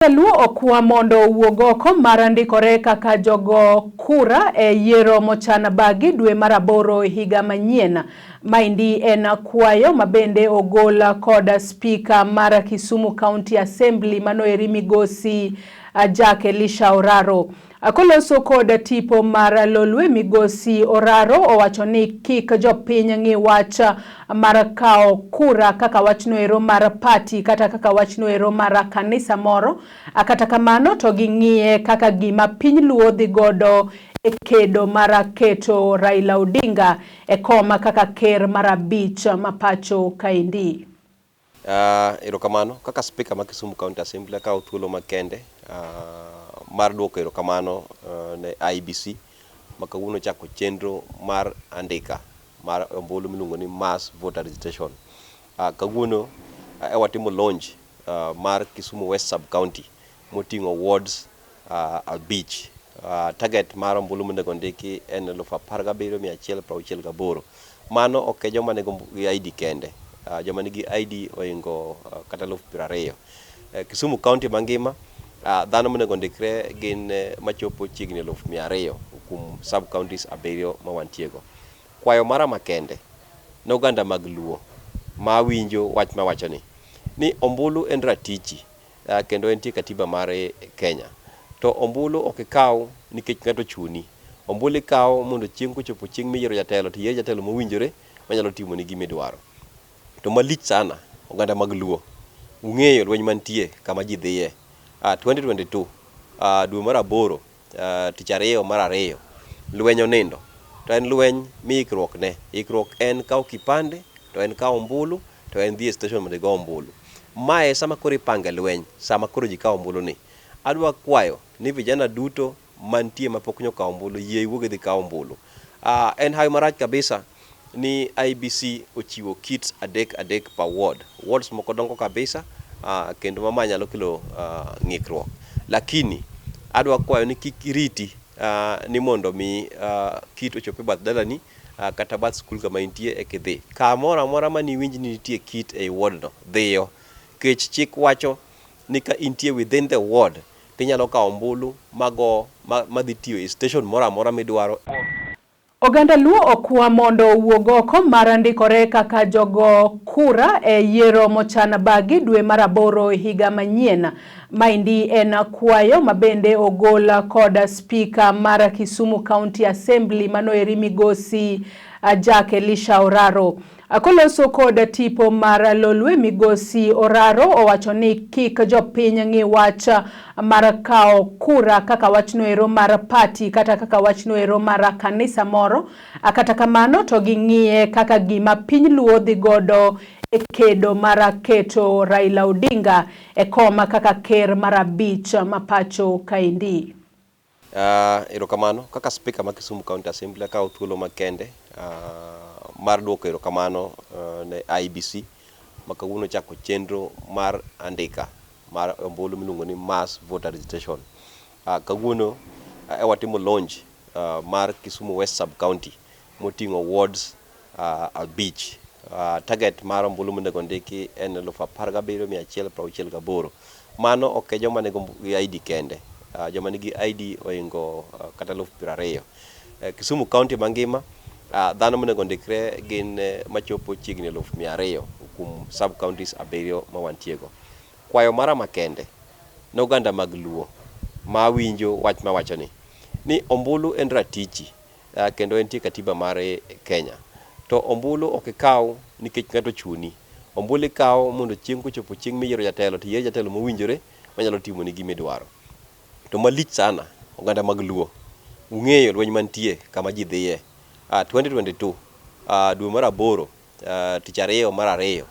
Luo okwa mondo owuog oko mar ndikore kaka jogo kura e yiero mochan bagi dwe mar aboro higa manyien. Maendi en kwayo mabende ogol kod spika mar Kisumu County Assembly manoeri migosi Jack Elisha Oraro. Koloso kod tipo mar Lolwe, migosi Oraro owacho ni kik jopiny ng'i wach mar kawo kura kaka wachno ero mar party kata kaka wachno ero mar kanisa moro. Kata kamano to ging'iye kaka gima piny Luo dhi godo e kedo mar keto Raila Odinga e kom kaka ker mar abich ma pacho kaendi. Erokamano. Kaka spika ma Kisumu County Assembly, akawo thuolo makende mar duoko erokamano ne IEBC ma kawuono ochako chenro mar andika mar ombulu miluongo ni mass voter registration. Kawuono e watimo launch mar Kisumu West Sub County moting'o wards 5. Target mar ombulu monego ndiki en 17,168. Mano ok e joma nigi ID kende. Joma nigi ID ohingo kata 20,000. Kisumu County mangima, dhano monego ndikre gin machopo chiegni 200,000 kuom sub counties abiriyo ma wantiego. Kwayo mara makende ne oganda mag Luo ma winjo wach mawachoni ni ombulu en ratichi kendo entie katiba mar Kenya. To ombulu ok ikaw nikech ng'ato ochuni. Ombulu ikawo mondo chieng' kochopo chieng' miyiero jatelo, to iyier jatelo mowinjore manyalo timoni gima idwaro. To malich sana, oganda mag Luo, ung'eyo lweny mantie kama ji dhiye. 2022 dwe mar aboro, tich ariyo mar ariyo, lweny onindo. To en lweny miikruok ne. Ikruok en kawo kipande, to en kawo ombulu, to en dhi e station mondo igo ombulu. Mae sama koro ipange lweny, sama koro ji kawo ombulu ni. Adwa kwayo ni vijana duto mantie mapok nyokawo ombulu, yie iwuog idhi kaw ombulu. En hawi marach kabisa ni IEBC ochiwo kits adek adek per ward. Wards moko dongo kabisa kendo ma nyalo kelo ng'ikruok. Lakini adwa kwayo ni kik iriti ni mondo mi kit ochop e bath dalani kata bath skul kama intie eka idhi. Kamoro amora maniwinj ni nitie kit ei ward no, dhiyo. Kech chik wacho ni ka intie within the ward, tinyalo kawo ombulu mago madhi tiyo e station moro amora midwaro. Oganda Luo okwa mondo owuog oko mar ndikore kaka jogo kura e yiero mochan bagi dwe mar aboro higa manyien. Maendi en kwayo mabende ogol kod spika mar Kisumu County Assembly manoeri migosi Jack Elisha Oraro. Koloso kod tipo mar Lolwe, migosi Oraro owacho ni kik jopiny ng'i wach mar kawo kura kaka wachno ero mar party kata kaka wachno ero mar kanisa moro. Kata kamano to ging'iye kaka gima piny Luo dhi godo e kedo mar keto Raila Odinga e kom kaka ker mar abich ma pacho kaendi. Erokamano. Kaka spika ma Kisumu County Assembly, akawo thuolo makende mar duoko erokamano ne IEBC ma kawuono ochako chenro mar andika mar ombulu miluongo ni mass voter registration. Kawuono e watimo launch mar Kisumu West Sub County moting'o wards 5. Target mar ombulu monego ndiki en 17,168. Mano ok e joma nigi ID kende. Joma nigi ID ohingo kata 20,000. Kisumu County mangima, dhano monego ndikre gin machopo chiegni 200,000 kuom sub counties abiriyo ma wantiego. Kwayo mara makende ne oganda mag Luo ma winjo wach mawachoni ni ombulu en ratichi kendo entie katiba mar Kenya. To ombulu ok ikaw nikech ng'ato ochuni. Ombulu ikawo mondo chieng' kochopo chieng' miyiero jatelo, to iyier jatelo mowinjore manyalo timoni gima idwaro. To malich sana, oganda mag Luo, ung'eyo lweny mantie kama ji dhiye. 2022 dwe mar aboro, tich ariyo mar ariyo,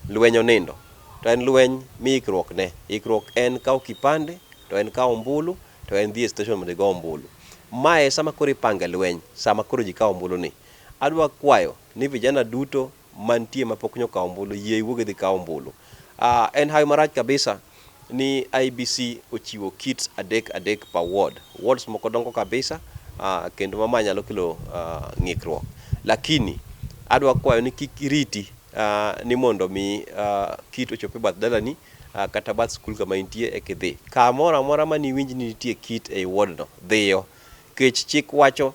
lweny onindo. To en lweny miikruok ne. Ikruok en kawo kipande, to en kawo ombulu, to en dhi e station mondo igo ombulu. Mae sama koro ipange lweny, sama koro ji kawo ombulu ni. Adwa kwayo ni vijana duto mantie mapok nyokawo ombulu, yie iwuog idhi kaw ombulu. En hawi marach kabisa ni IEBC ochiwo kits adek adek per ward. Wards moko dongo kabisa kendo ma nyalo kelo ng'ikruok. Lakini adwa kwayo ni kik iriti ni mondo mi kit ochop e bath dalani. kata bath skul kama intie eka idhi. Kamoro amora mane iwinj ni nitie kit ei ward no, dhiyo. Nikech chik wacho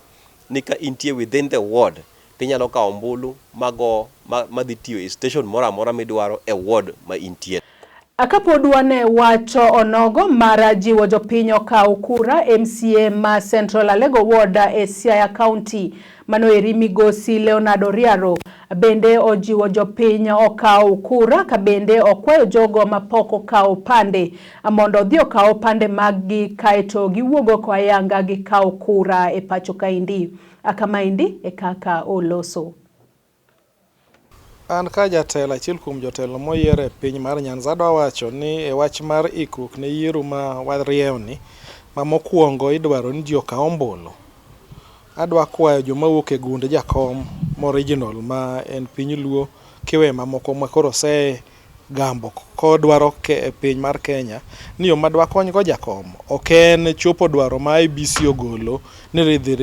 ni ka intie within the ward tinyalo kawo ombulu mago madhi tiyo e station moro amora midwaro e ward ma intie. Kapod wan e wach onogo mar jiwo jopiny okaw kura, MCA ma Central Alego Ward e Siaya County mano eri migosi Leonard Oriaro bende ojiwo jopiny okaw kura ka bende okwayo jogo mapok okawo opande mondo odhi okaw opande mag gi kaeto giwuog oko ayanga gikaw kura e pacho kaendi. Kamaendi e kaka oloso. An ka jatelo achiel kuom jotelo moyier e piny mar Nyanza adwa wacho ni e wach mar ikruok ne yiero ma warieyo ni ma mokwongo idwaro ni ji okaw ombulu. Adwa kwayo joma wuok e gund jakom ma original ma en piny luo kiweyo mamoko ma koro osegambo kodwaro e piny mar Kenya ni yo madwakony go jakom ok en chopo dwaro ma IEBC ogolo ni idhi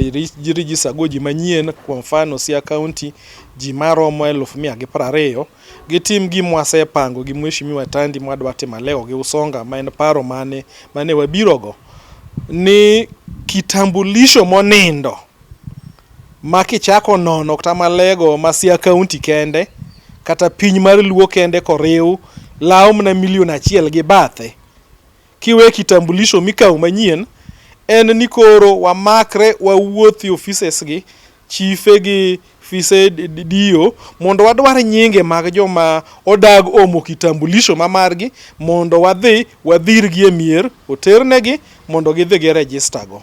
register go ji manyien kwa mfano Siaya County ji maromo 120,000 gitim gima wasepango gi Mheshimiwa Tandi mwadwa timo Alego gi Usonga ma en paro mane mane wabirogo ni kitambulisho monindo ma kichako nono kata Malego ma Siaya County kende kata piny mar Luo kende koriw lawo mana milion 1 gi bathe. Kiwe kitambulisho mikawo manyien en ni koro wamakre wawuoth e offices gi chife gi fise DO mondo wadwar nyinge mag joma odag omo kitambulisho ma margi mondo wadhi wadhirgi e mier oternegi mondo gidhi gi register go.